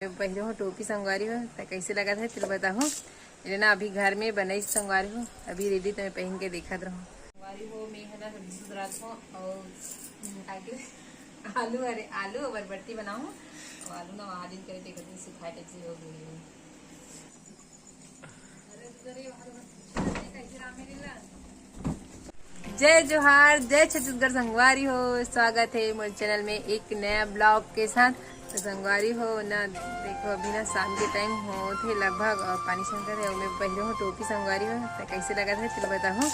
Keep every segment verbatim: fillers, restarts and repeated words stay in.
मैं पहिरे हो टोपी संगवारी हो, त कैसे लगत है तेला बताहूँ। ये ना अभी घर में बनाई संगवारी हो, अभी रेडी तो मैं पहन के देखत रहूँ। संगवारी हो, मैं है ना सब्जी सुधरात हो और, हम्म, का के आलू, अरे आलू और बरबट्टी बनाऊँ। और आलू ना वहाँ दिन करे थे, कभी सुखाए टाइप से हो गई है। जय जोहार, जय छत्तीसगढ़ संगवारी हो, स्वागत है मोर चैनल में एक नया ब्लॉग के साथ। तो संगवारी हो ना, देखो अभी ना शाम के टाइम होत हे लगभग, और पानी छनकत हे, और मैं पहिरे हो टोपी संगवारी हो, तो कैसे लगत है तेला बताहूँ।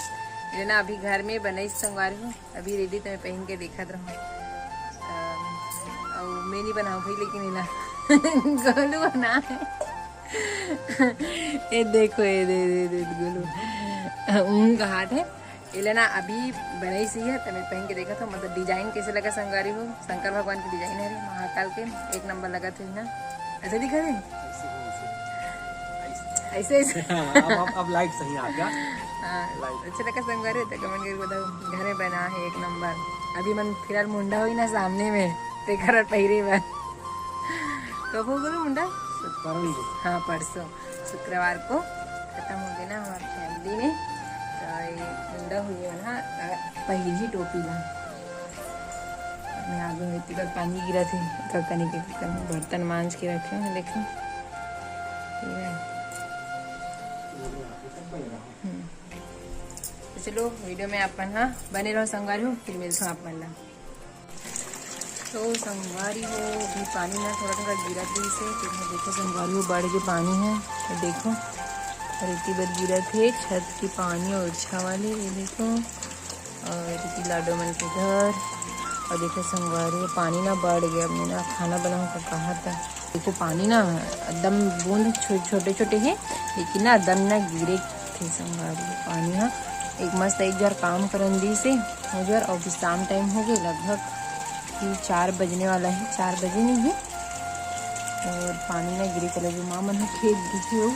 ये ना अभी घर में बनाई संगवारी हो, अभी रेडी तो मैं पहन के देखत रहूँ। अम, और मैं नहीं बनाऊँ भाई, लेकिन ये ना गोलू बना है। ये देखो, ये दे, दे, दे, गोलू। ऊन का हाथ है। ये लेना अभी बनाई सी है, तो मैं पहन के देखा था, मतलब डिजाइन कैसे लगा संगवारी हो। शंकर भगवान की डिजाइन है रे, महाकाल के, एक नंबर लगा थे ना। ऐसे दिखा थे? ऐसे, ऐसे। हाँ, अब, अब, अब लाइट सही आ गया। हाँ, लाइट। अच्छा लगा संगवारी हो तो कमेंट करके बताओ। घर में बना है एक नंबर। अभी मन फिलहाल मुंडा होई ना सामने में, ते घर पहिरे बा। कब हो गलो मुंडा? परसों। हाँ, परसों शुक्रवार को खत्म हो गया ना हमारे फैमिली में। तो ये मुंडा हुई है ना, पहिली टोपी ला। मैं आगे में इतनी बार पानी गिरा थे, तो तनी के बर्तन मांज के रखे हैं, देखो। ये है। हम्म। तो चलो, वीडियो में अपन, हाँ, बने रहो संगवारी हो, फिर मिलते हैं अपन ला। तो संगवारी हो, अभी पानी ना थोड़ा थोड़ा गिरत रहिस हे, तो यहाँ देखो संगवारी हो, बढ़ के पानी है। तो देखो, रेती बर गिरत हे, छत के पानी और छावा ले, ये देखो, और रेती लाडो मन के घर। और देखो संगवारी हो, पानी ना बढ़ गया। अब मैं ना खाना बनाऊँ का कहा था। देखो पानी ना एकदम बूंद छो-, छोटे छोटे हे, लेकिन ना एकदम ना गिरे थे संगवारी हो। पानी हा एक मस्त एक जर काम करन दी से, हो जर, और अभी शाम टाइम हो गए, लगभग कि चार बजने वाला है, चार बजे नहीं है। और पानी ना गिरे, चलो जो माँ मन ह खेत दिखे हो।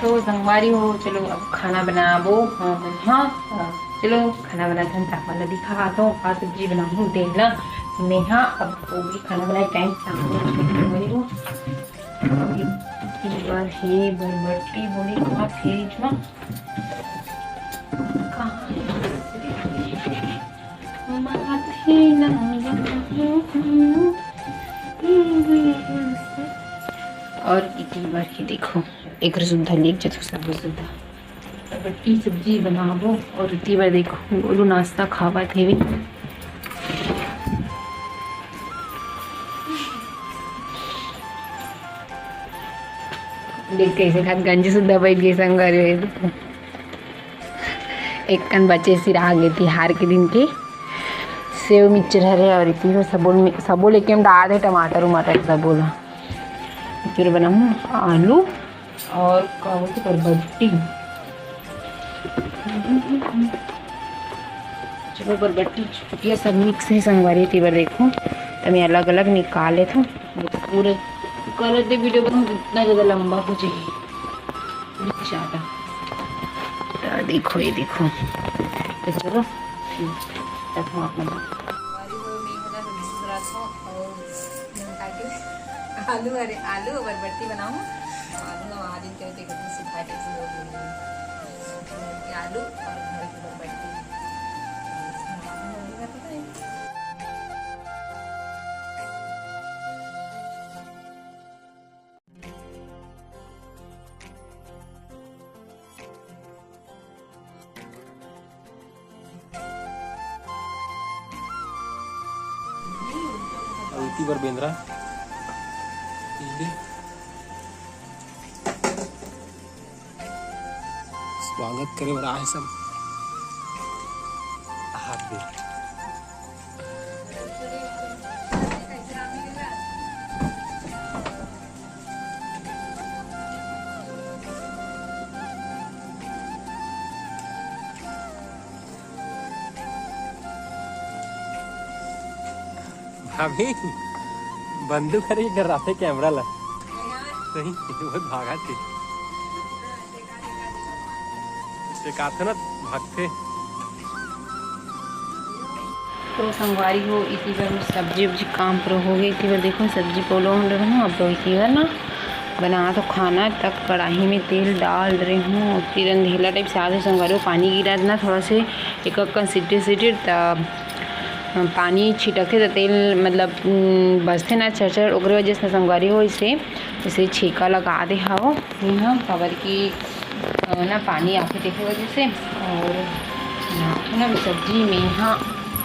तो संगवारी हो, चलो अब खाना बनाबो। हाँ, हाँ, हाँ, चलो खाना बनाथन, चावल ला दिखा दो, का सब्जी बनाहूँ तेल ला। मैं हाँ अब वो भी खाना बनाए टाइम संगवारी हो। एक बार हे बरबट्टी बोले का फ्रिज में कहाँ है? माथे ना और इतनी बार ये देखो, एक सुधा ले एक जतु सब सुधा बरबट्टी सब्जी बनाबो। और इतनी बार देखो, गोलू नाश्ता खावा थे भी। देख कैसे खात गंजी सुधा बैठ गई संगवारी हो। एक कन बचे सिरा गे तिहार के दिन के सेव मिक्सचर हरे, और इतनी तो सबो में, सबो लेके हम डाल दे टमाटर उमाटर सबो ला। फिर बनाऊँ आलू और का बोलते बरबट्टी। चलो बरबट्टी चुटिया सब मिक्स है संगवारी, तेबर देखो तमें अलग अलग निकाल लेथो। पूरे कलर दे वीडियो बनाऊँ, इतना ज़्यादा लंबा हो जाए, पूरी ज़्यादा। तो देखो, ये देखो, तो चलो, तब हम अपना हमारी वो मैं है ना, सब्जी सुधरात हूँ और नमका के आलू, अरे, आलू और बरबट्टी बनाऊँ। आलू ना वहाँ दिन करे थे, कभी सुखा के ऐसे हो गई। घर के आलू और घर की बरबट्टी। अउ इति बर बेंदरा, इले स्वागत करे बर आए सब। हाथ दे। भाभी, बंदूक हरे डराथे कैमरा ला। सही, बहुत भागा थे। से काथे ना भागथे। तो संगवारी हो, इसी बर सब्जी उब्जी काम पर हो गई थी। बर देखो, सब्जी पोलो हम रहे हूँ, अब इसी बर ना बना तो खाना तक कढ़ाई में तेल डाल रहे हूँ। उतनी रंधेला टाइप से आते संगवारी हो, पानी गिरा ना थोड़ा से, एक अक्कन सिटी सिटी, तब पानी छिटकथे त तेल मतलब, उम, बजथे ना चरचर, ओकरे वजह से संगवारी हो इसे, इसे छेका लगा दे हव। यहाँ काबर कि, अ, ना पानी आके देखे वजह से। और बनाथों ना सब्जी में यहाँ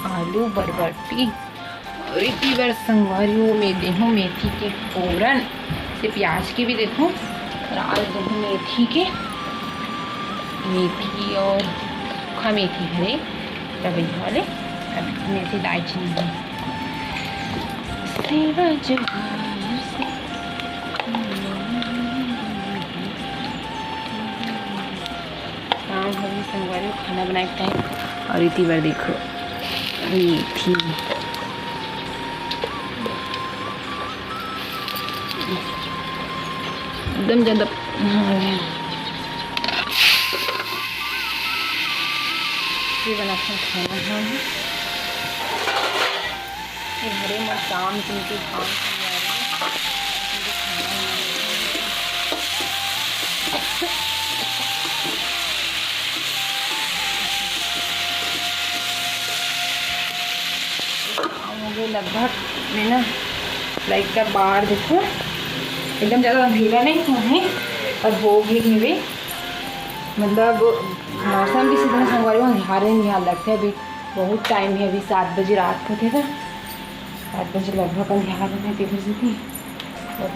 आलू बरबट्टी, और इसी बर संगवारी हो में देहूँ मेथी के फोरन, से प्याज के भी देखो, और आज देहूँ मेथी के, मेथी और सूखा मेथी हरे, तब वाले, अब मेथी दालचीनी है। सेवा जवान से। काम हो गई संगवारी हो, खाना बनाए के टाइम। और इसी बर देखो, मेथी एकदम ज्यादा। ये बनाते हैं खाना हम। ये हरे मत काम, जिनके काम करने आ रहे हैं, जिनके खाना बना रहे हैं। काम हो गए लगभग। मैं ना लाइट का बाहर देखो, एकदम ज़्यादा अंधेरा नहीं हुआ है, पर हो गई है वे। मतलब मौसम भी सीधे संगवारी हो, अंधियारे अंधियार लगथे। अभी बहुत टाइम है, अभी सात बजे रात को थे था, सात बजे लगभग अंधियार होने के वजह से। और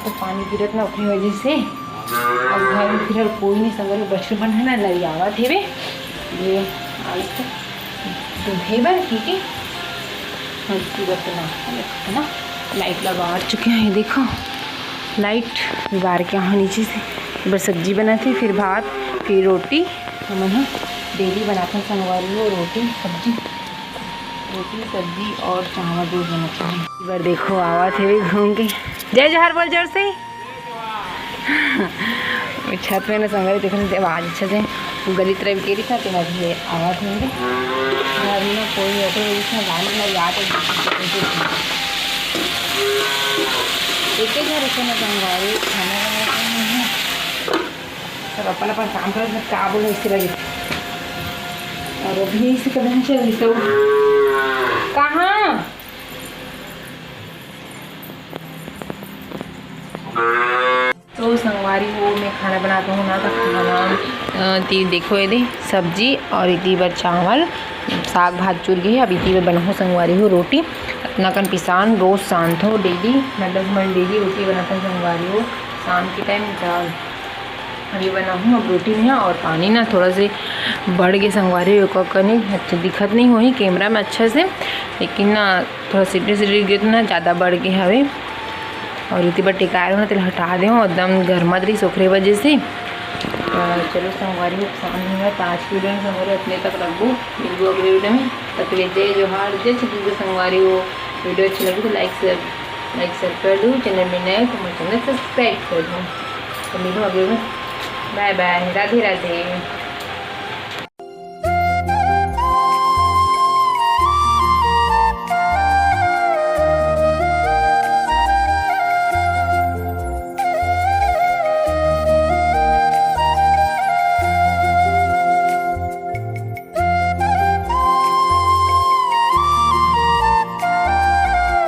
तो पानी गिरत ना, ओकरे वजह से। अब घर में फिलहाल कोई नहीं संगवारी, बछरू मन है ना, लरियावत हेवे। ये आलू तो दूधे बर, ठीक है। और पूरा तो नाश्ता में खाना। लाइट लगा चुके हैं, ये देखो, लाइट बार के यहाँ नीचे से। एक बार सब्जी बनाते, फिर भात, फिर रोटी। हमन ह डेली बनाथन संगवारी हो, रोटी सब्जी, रोटी सब्जी और चावल रोज बनाथन। एक बार देखो, आवत हे घूम के। जय जोहार बोल जोर से। छत में ना संगवारी देखो, आवाज अच्छा से वो गली तरफ के रही था, तो अभी आवाज होंगे। घर में ना कोई ओकरे वजह से गाना ना याद है। एक ही घर ऐसे ना संगवारी खाना बनाते हैं। सब अपन अपन काम करत, का बोले, इसी लगे। और अभी इसी कदम चल रही तो कहाँ? तो संगवारी हो, मैं खाना बनाता हूँ ना, तो खाना, अ, ती देखो, ये दे सब्जी और इती बर चावल, साग भात चुर गई है। अब इती बर बनाहूँ संगवारी हो रोटी। अपना कन पिसान रोज शांत हो डेली, मतलब मैं डेली रोटी बनाता हूँ संगवारी हो शाम के टाइम। अभी बनाहूँ अब रोटी में, और पानी ना थोड़ा से बढ़ गए संगवारी हो, ओकर कनी अच्छा दिखत नहीं होही कैमरा में अच्छा से, लेकिन ना थोड़ा सिटी सिटी गिर ना ज़्यादा बढ़ गए हवे। और इति बर टेकाय रहो ना, तेला हटा दे हो, एकदम गरमत रही ओखरे वजह से। तो चलो संगवारी हो, शाम में पाँच किलो संगवारी अपने तक रखबो, मिलबो अगले वीडियो में। तब तक के जय जोहार, जय छत्तीसगढ़ संगवारी हो। वीडियो अच्छी लगी तो लाइक शेयर, लाइक शेयर कर दो। चैनल में नए हो तो मेरे चैनल सब्सक्राइब कर दो। तो मिलूँ अगले में। बाय बाय, राधे राधे।